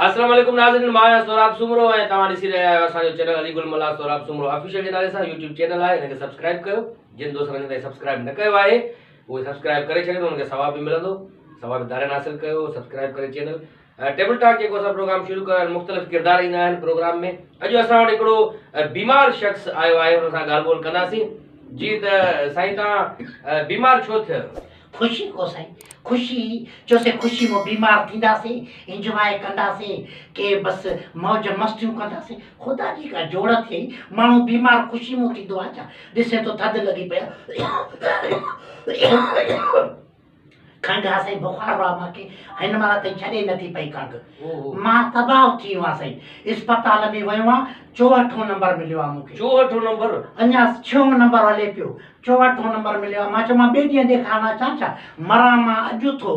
السلام عليڪم ناظرين، مان آهيان سهراب سومرو ۽ توهان ڏسي رهيا آهيو اسان جو چينل علي گل ملاح سهراب سومرو آفيشل جي نالي سان يوٽيوب چينل آهي، ان کي سبسڪرائب ڪيو. جن دوستن اڃا تائين سبسڪرائب نه ڪيو آهي اهي سبسڪرائب ڪري ڇڏين، انهن کي ثواب به ملندو. ثواب دارين حاصل ڪيو سبسڪرائب ڪري چينل. ٽيبل ٽاڪ جيڪو اسان پروگرام شروع ڪيو آهي، مختلف ڪردار ايندا آهن پروگرام ۾. اڄ اسان وٽ هڪڙو بيمار شخص آيو آهي، ان سان ڳالهه ٻولهه ڪنداسين. جي ته سائين توهان بيمار ڇو ٿيو؟ خوشي ڪو سائين خوشي چوسي، خوشي مون بيمار ٿينداسين، انجواء ڪنداسين، ڪي بس موج مستيون ڪنداسين. خدا جي ڪا جوڙ ٿئي، ماڻهو بيمار خوشي مون ٿيندو آ ڇا؟ ڏسين ٿو ٿڌ لڳي پئي آ، کنگهه آ سائين، بخار آ مانکي هن مهل تائين ڇڏي نٿي پئي کنگهه. مان تباهه ٿي ويو آهيان سائين، اسپتال ۾ ويو آهيان، چوهٺون نمبر مليو آ مونکي. چوهٺون نمبر؟ اڃا ڇهون نمبر هلي پيو، چوهٺون نمبر مليو آ. مان چيو مان ٻئي ڏينهن ڏيکارڻ اچان ڇا؟ مران مان اڄ ٿو،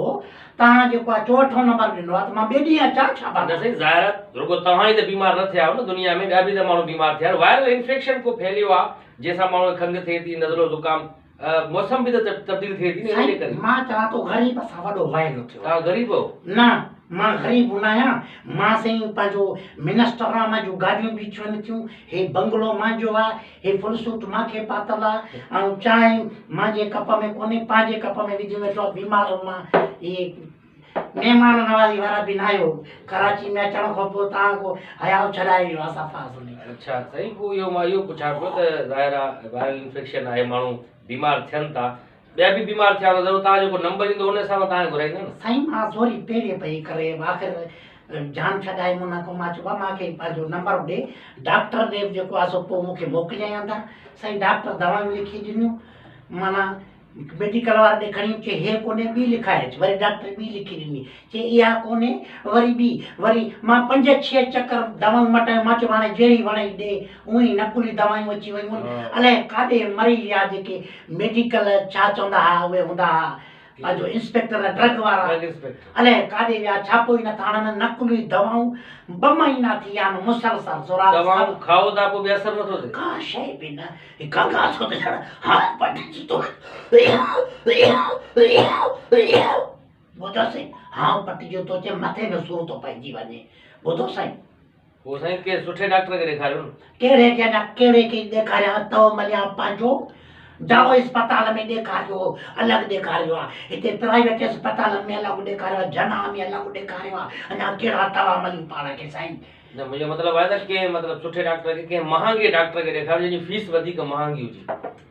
توهان جيڪو آ چوهٺون نمبر ڏنو آ ته مان ٻئي ڏينهن اچان ڇا ڀلا؟ نه سائين، ظاهر آ رڳو توهان ئي ته بيمار نه ٿيا آهيو نه، دنيا ۾ ٻيا به ته ماڻهو بيمار ٿيا آهن. وائرل انفيڪشن ڪو ڦهليو آ جنهن سان ماڻهو کي کنگهه ٿئي ٿي، نزلو زڪام، موسم به ته تبديل ٿئي ٿي نه ان جي ڪري. سائين مان چوان ٿو غريب سان وڏو وائلو ٿيو آهي. توهان غريب آهيو؟ نه مان غريب نه آهيان، مان سائين پنهنجو منسٽر آهيان، منهنجون گاڏيون بيٺيون آهن ٿيون، هي بنگلو مانجو آهي، هي فل سوٽ مان کي پاتل آهي ۽ چانهه مانجي ڪپ ۾ ڪونهي پنهنجي ڪپ ۾ وجهي ويٺو آهي. بيمار مان هي مهمان نوازي وارا به ناهيو، ڪراچي ۾ اچڻ کان پوء توهان ڪو حياء ڇڏائي ويو آهي صفا سني. اڇا سائين پوء اهو مان اهو پڇان پيو ته ظاهر آهي وائرل انفيڪشن آهي ماڻهو بيمار ٿين ٿا، ٻيا به بيمار ٿيا هوندا ضرور، توهان جو ڪو نمبر ايندو ان حساب سان توهان کي گهرائيندا نه. سائين مان زوري پيري پئي ڪري آخر جان ڇڏائي مون کان، مان چيو بابا مان کي پنهنجو نمبر ڏي، ڊاڪٽر ڏي جيڪو آهي سو پوء مون کي موڪليائين اندر. سائين ڊاڪٽر دوائون لکي ڏنيون، معنيٰ ميڊيڪل واري ڏي کڻي چي هي ڪونهي ٻي لکائي اچ، وري ڊاڪٽر ٻي لکي ڏني، چي اها ڪونهي وري ٻي، وري مان پنج ڇهه چڪر دوائون مٽايون، مان چيو هاڻي جهڙي وڻئي ڏي، اونئي نقلي دوائون اچي ويون، الائي ڪاڏي مري ويا جيڪي ميڊيڪل ڇا چوندا ها اهي هوندا ها پنهنجو انسپيڪٽر ڊرگ وارا، الائي ڪاڏي ويا ڇاپو ئي نٿا هڻن، نقلي دوائون ٻه مهينا ٿي ويا آهن مسلسل سهراب صاحب. دوائون کائو ٿا پوء به اثر نٿو ٿئي. ڪا شيء به نه. گنگا ٿو ته ڄڻ هاڻ پٽجي ٿو ٻڌو سائين، هانء پٽجي ٿو اچي، مٿي ۾ سور ٿو پئجي وڃي. ٻڌو سائين. پوء سائين ڪنهن سٺي ڊاڪٽر کي ڏيکاريو نه. ڪهڙي کي اڃا ڪهڙي کي ڏيکاريان، تو مليان پنهنجو ڊائو اسپتال ۾ ڏيکاريو الڳ ڏيکاريو آ، هتي پرائيويٽ اسپتالن ۾ الڳ ڏيکاريو آ، جناح ۾ الڳ ڏيکاريو آ، اڃا ڪهڙا دوا مليون پاڻ کي سائين. نه منهنجو مطلب آهي ته ڪنهن مطلب سٺي ڊاڪٽر کي ڪنهن مهانگي ڊاڪٽر کي ڏيکاريو جنهن جي فيس وڌيڪ مهانگي هجي.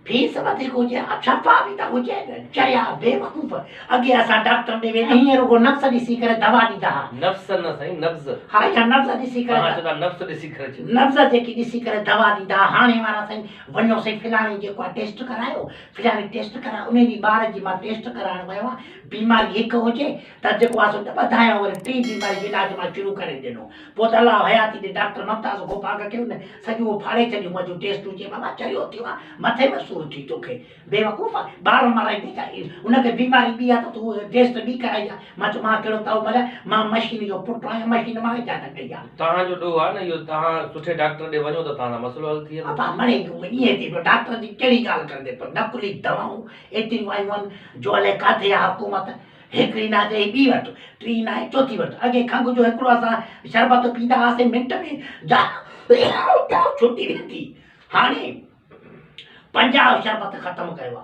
فيس وڌيڪ هجي ها شفا به ته هجي نه چريا بيوقوف اڳي اسان ڊاڪٽرن ڏي ويندا هيئن رڳو نفس ڏسي ڪري دوا ڏيندا ها. نفس نه سائين نبض. ها اها نبض ڏسي ڪري توهان چئو ٿا نفس ڏسي ڪري چئو. نبض جيڪي ڏسي ڪري دوا ڏيندا ها هاڻي وارا سائين وڃو سائين فلاڻي جيڪو آهي ٽيسٽ ڪرايو فلاڻي ٽيسٽ ڪرايو انهي ڏينهن ٻار جي مان ٽيسٽ ڪرائڻ ويو آهيان بيماري هڪ هجي ته جيڪو آهي سو ٻڌايائون وري ٽين بيماري جو علاج مان شروع ڪري ڏنو. پوء ته الله حياتي ڏي ڊاڪٽر ممتاز گوپانگ کي ان سڄو ڦاڙي ڇڏيو منهنجون ٽيسٽون چي بابا چريو ٿيو آ مٿي ۾ سور ٿي توکي بيوقوف آ ٻار مارائيندين ڇا ان کي بيماري ٻي آ ته تون ٽيسٽ ٻي ڪرائي آ مان چيو مان ڪهڙو تئو مليا مان مشين جو پٽ آهيان مشين مان ايجاد ڪئي آ. توهان جو ڏوهه آ نه اهو توهان سٺي ڊاڪٽر ڏي وڃو ته توهان سان مسئلو حل ٿي ويندو. ابا مڙئي ائين ٿي پيو ڊاڪٽر جي ڪهڙي ڳالهه ڪندي پر نقلي دوائون ايتريون آيون آهن جو الائي ڪاٿي آ حڪومت. هڪڙي نه چئي ٻي وٺ، ٽين نه آئي چوٿين وٺ. اڳي کنگهه جو هڪڙو اسان شربت پيندا هئاسين منٽ ۾ جان ڇٽي ويندي. هاڻي 50 شربت ختم ڪيو آ.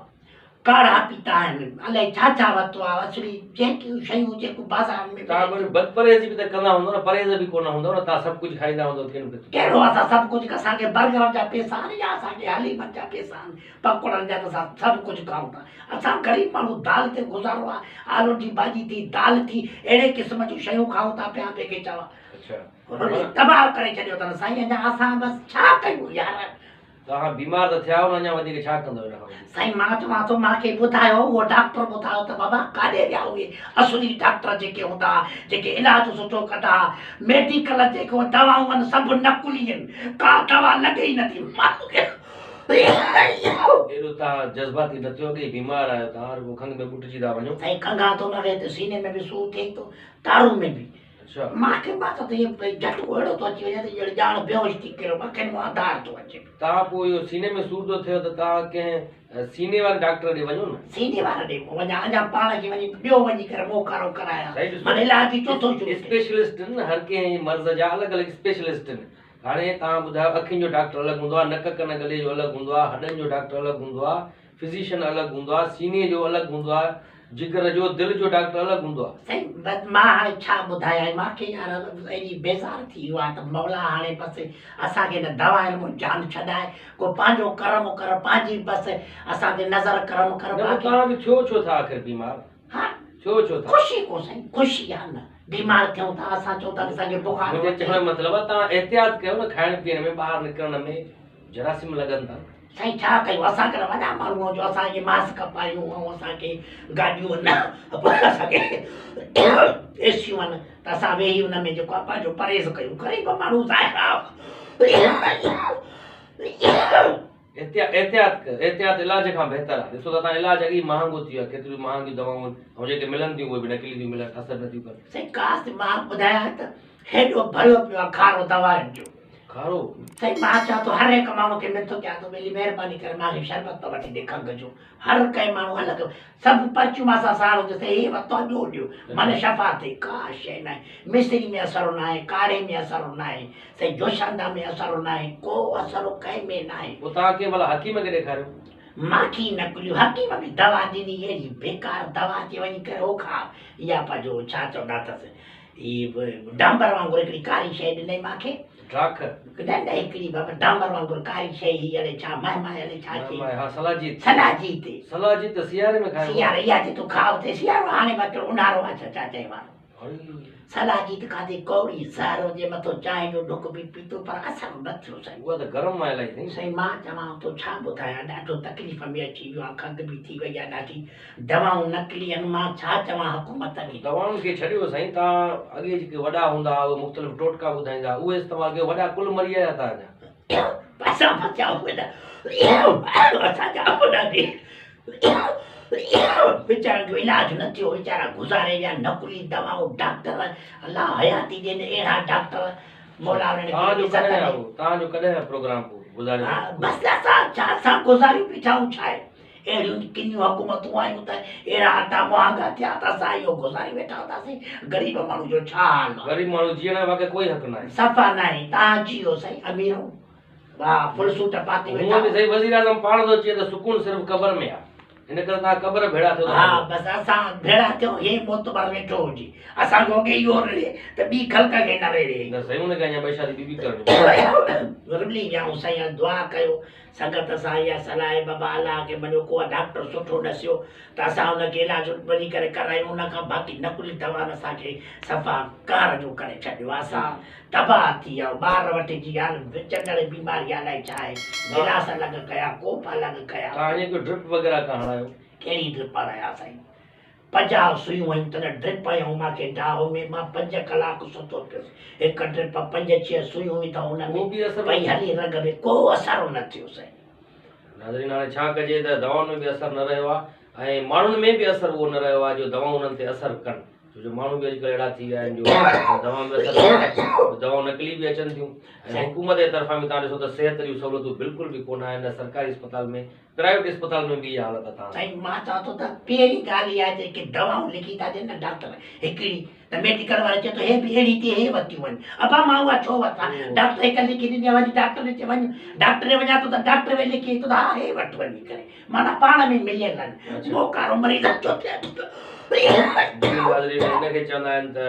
ڪاڙها پيتا آهن، الائي ڇا ڇا ورتو آ. اصلي جيڪيون شيون جيڪو بازارن ۾ توهان وري بد پرهيزي به ته ڪندا هوندؤ نه، پرهيز به ڪونه هوندؤ نه، توهان سڀ ڪجهه کائيندا هوندؤ ڪين به. ڪهڙو اسان سڀ ڪجهه اسان کي برگرن جا پيسا آهن يا اسان کي حليمن جا پيسا آهن. پڪوڙن جا ته اسان سڀ ڪجهه کائون ٿا. اسان غريب ماڻهو دال تي گذارو آ. آلن جي ڀاڄي ٿي، دال ٿي، اهڙي قسم جون شيون کائون ٿا پيا ٻئي کي چوان. تباهه ڪري ڇڏيو اٿن سائين اڃا اسان بس ڇا ڪيون يار. توهان بيمار ته ٿيا آهيو نه اڃا وڌيڪ ڇا ڪندؤ ان کان وڌيڪ. سائين مان چوان ٿو مان کي ٻڌايو اهو ڊاڪٽر ٻڌايو ته بابا ڪاڏي ويا اهي اصلي ڊاڪٽر جيڪي هوندا ها جيڪي علاج سٺو ڪندا ها ميڊيڪل جيڪو دوائون آهن سڀ نقلي آهن ڪا دوا لڳي ئي نٿي ماڻهو کي. ايڏو توهان جذباتي نه ٿيو، اڳي ئي بيمار آهيو توهان، رڳو کنگهه ۾ ٻوٽجي ٿا وڃو. سائين کنگهان ٿو مون کي ته سيني ۾ به سور ٿئي ٿو، تارون ۾ به. اڇا. مان کي مان چوان ٿو هي جهٽڪو اهڙو ٿو اچي وڃي ته ڄڻ ڄاڻ بيهوش ٿي ڪريو اکين مان انڌار ٿو اچي. توهان پوء اهو سيني ۾ سور ٿو ٿئيو ته توهان ڪنهن سيني واري ڊاڪٽر ڏي وڃو نه. سيني واري ڏي پوء وڃان اڃا پاڻ کي وڃي ٻيو وڃي ڪري موڪارو ڪرايان معنيٰ علاج ئي چوٿون شروع ٿئي. اسپيشلسٽ آهن نه هر ڪنهن مرض جا الڳ الڳ اسپيشلسٽ آهن. هاڻي توهان ٻڌايو اکين جو ڊاڪٽر الڳ هوندو آهي، نڪ ڪن ڳلي جو الڳ هوندو آهي، هڏن جو ڊاڪٽر الڳ هوندو آهي، فزيشن الڳ هوندو آهي، سيني جو الڳ هوندو آهي، جگر جو، دل جو ڊاڪٽر الڳ هوندو آهي. سائين بس مان هاڻي ڇا ٻڌايان مان کي يار ايڏي بيزار ٿي ويو آهي ته مولا هاڻي بس اسان کي هن دوائن مون جان ڇڏائي ڪو پنهنجو ڪرم ڪر پنهنجي بس اسان تي نظر ڪرم ڪر نه پوء توهان به ٿيو ڇو ٿا آخر بيمار؟ ها ٿيو ڇو ٿا؟ خوشي ڪو سائين خوشي آ نه بيمار ٿيون ٿا اسان چئون ٿا ته اسان کي بخار منهنجي چوڻ جو مطلب آ توهان احتياط ڪيو نه کائڻ پيئڻ ۾ ٻاهر نڪرڻ ۾ جراثيم لڳن ٿا نه. سائين ڇا ڪيون اسان ڪڏهن وڏا ماڻهو آهيون جو اسان کي ماسڪ پايون ۽ اسان کي گاڏيون آهن پوء اسان کي اي سيون آهن ته اسان ويهي ان ۾ جيڪو آهي پنهنجو پرهيز ڪيون غريب ماڻهو ظاهر آهي. احتياط ڪر احتياط علاج کان بهتر آهي ڏسو ته تان علاج اڳ ئي مهانگو ٿي ويو آهي ڪيتريون مهانگيون دوائون آهن ۽ جيڪي ملن ٿيون اهي به نقلي ٿيون ملن اثر نٿيون ڪن. سائين ڪاش مان ٻڌايان ته هيڏو ڀريو پيو آهي کارو دوائن جو. کارو؟ سائين مان چوان ٿو هر هڪ ماڻهو کي منٿ ڪيان ٿو ٻيلي مهرباني ڪري مان کي شربت ته وٺي ڏي کنگهه جو هر ڪنهن ماڻهو الڳ سڀ پرچيون مان سان ساڻ هجي سائين هي ورتو آهي ٻيو ڏيو معنيٰ شفا ٿئي ڪا شيء ناهي مصري ۾ اثر ناهي ڪاڙهي ۾ اثر ناهي سائين جوشاندا ۾ اثر ناهي ڪو اثر ڪنهن ۾ ناهي. پوء توهان ڪنهن ڀلا حڪيم کي ڏيکاريو؟ ماکي نقليون حڪيم به دوا ڏني اهڙي بيڪار دوا چي وڃي ڪري هو کاء اها پنهنجو ڇا چوندا اٿس هي ڊامبر وانگر هڪڙي ڪاري شيء ڏنئي مانکي. ڊاک. نه نه هڪڙي بابا ڊامبر وانگر ڪاري شيء هئي الائي ڇا مهمائي الائي ڇا چئي. مهمائي ها سلاجيت. سلاجيت. سلاجيت ته سياري ۾ کائبو آهي. سياري اها چي تون کاء اتي سيارو هاڻي باقي اونهارو آهي ڇا ڇا چئي وارو. سلاجيت کاڌي ڪوڙي زهر هجي مٿو چانهه جو ڍڪ به پيتو پر اثر نه ٿيو سائين. اها ته گرم آهي الائي سائين. سائين مان چوان ٿو ڇا ٻڌايان ڏاڍو تڪليف ۾ اچي ويو آهيان کنگهه به ٿي وئي آهي ڏاڍي دوائون نقلي آهن مان ڇا چوان حڪومت کي. دوائن کي ڇڏيو سائين توهان اڳي جيڪي وڏا هوندا ها اهي مختلف ٽوٽڪا ٻڌائيندا ها اهي استعمال ڪيو وڏا ڪل مري آيا توهان جا. اسان بچا وڏا اسان جا وڏا به ويچارن جو علاج نه ٿيو ويچارا گذاري ويا نقلي دوائون ڊاڪٽر الله حياتي ڏين اهڙا ڊاڪٽر مولا انهن کي توهان جو عزت ڪڏهن ڏي. آهي توهان جو ڪڏهن آهي پروگرام پوء گذاريو ها بس اسان ڇا اسان گذاريون بيٺا آهيون ڇا آهي اهڙيون ڪنيون حڪومتون آيون ته اهڙا اٽا مهانگا ٿيا ته اسان اهو گذاري ويٺا هونداسين غريب ماڻهو جو ڇا حال آهي. غريب ماڻهو جيئڻ جو واقعي ڪوئي حق ناهي. صفا ناهي توهان جيئو سائين اميرو واھ فل سوٽ پاتي ويٺا هونئن به سائين وزيراعظم پاڻ ٿو چئي ته سڪون صرف قبر ۾ آ ان ڪري توهان قبر ڀيڙا ٿيو ته ها بس اسان ڀيڙا ٿيون هي معتبر ويٺو هجي اسان کان اڳي اهو رڙي ته ٻي خلق کي نه ريڙي. نه سائين ان کي اڃا ٻه شادي ٻي به ڪرڻي آ. رلي ويا آهيون سائين دعا ڪيو سنگت سان اها صلاح آهي بابا الله کي مڃو ڪو ڊاڪٽر سٺو ڏسيو ته اسان ان کي علاج وڃي ڪري ڪرايون ان کان باقي نقلي دوائن اسان کي صفا قهر جو ڪري ڇڏيو آهي اسان تباهه ٿي ويا آهيون ٻار وٺجي ويا آهن وچندڙ بيماري الائي ڇا آهي گلاس الڳ ڪيا ڪوپ الڳ ڪيا. توهان ائين ڪيو ڊرپ وغيره ڪا هڻايو. ڪهڙي ڊرپ هڻايان سائين 50 سوئيون هيون تڏهن ڊرپ هنيائون مان کي ڊاهو ۾ مان 5 ڪلاڪ ستو پيس هڪ ڊرپ 5 6 سوئيون وڌائون ان اهو ۾ به اثر نه پئي ٿيو. هلي رڳ ۾ ڪو اثر نه ٿيو سائين. ناظرين هاڻي ڇا ڪجي ته دوائن ۾ به اثر نه رهيو آهي ۽ ماڻهن ۾ به اثر اهو نه رهيو آهي جو دوائون انهن تي اثر ڪن ڇو جو ماڻهو به اڄڪلهه اهڙا ٿي ويا آهن جو دوائن به اثر نه ڪن دوائون نقلي به اچن ٿيون ۽ حڪومت جي طرفان به تان ڏسو ته صحت جون سهولتون بلڪل به ڪونه آهن نه سرڪاري اسپتال ۾ پرائيويٽ اسپتال ۾ به اها حالت آهي تان سائين مان چوان ٿو ته پهرين ڳالهه اها آهي جيڪي دوائون لکي ٿا ڏين نه ڊاڪٽر هڪڙي ته ميڊيڪل وارو چئي ٿو هي به اهڙي ٿي هي ورتيون وڃ ابا مان اها ڇو وٺان ڊاڪٽر هڪ لکي ڏني آهي وري ڊاڪٽر ڏي وڃ ڊاڪٽر ڏي وڃان ٿو ته ڊاڪٽر وري لکي ٿو ته ها هي وٺ وڃي ڪري معنيٰ پاڻ ۾ مليل آهن موڪارو مريضن جو ٿئي ٿو. حاضرين ان کي چوندا آهن ته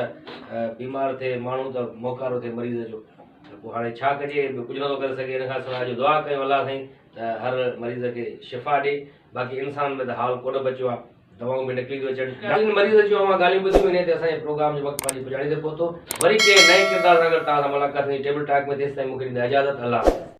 بيمار ٿئي ماڻهو ته موڪارو ٿئي مريض جو ته پوء هاڻي ڇا ڪجي ٻيو ڪجهه نٿو ڪري سگهي ان کان سواء جو دعا ڪيون الله سائين ته هر مريض کي شفا ڏي باقي انسانن ۾ ته حال ڪونه بچيو آهي دوائون به نقلي ٿيون اچن. ان مريض جون اوهان ڳالهيون ٻڌيون انهيء تي اسان جي پروگرام جو وقت پنهنجي پڄاڻي تي پهتو. وري ڪنهن نئين ڪردار سان گڏ توهان سان ملاقات ٿيندي ٽيبل ٽاڪ ۾ تيستائين مون کي ڏيندا اجازت الله حافظ.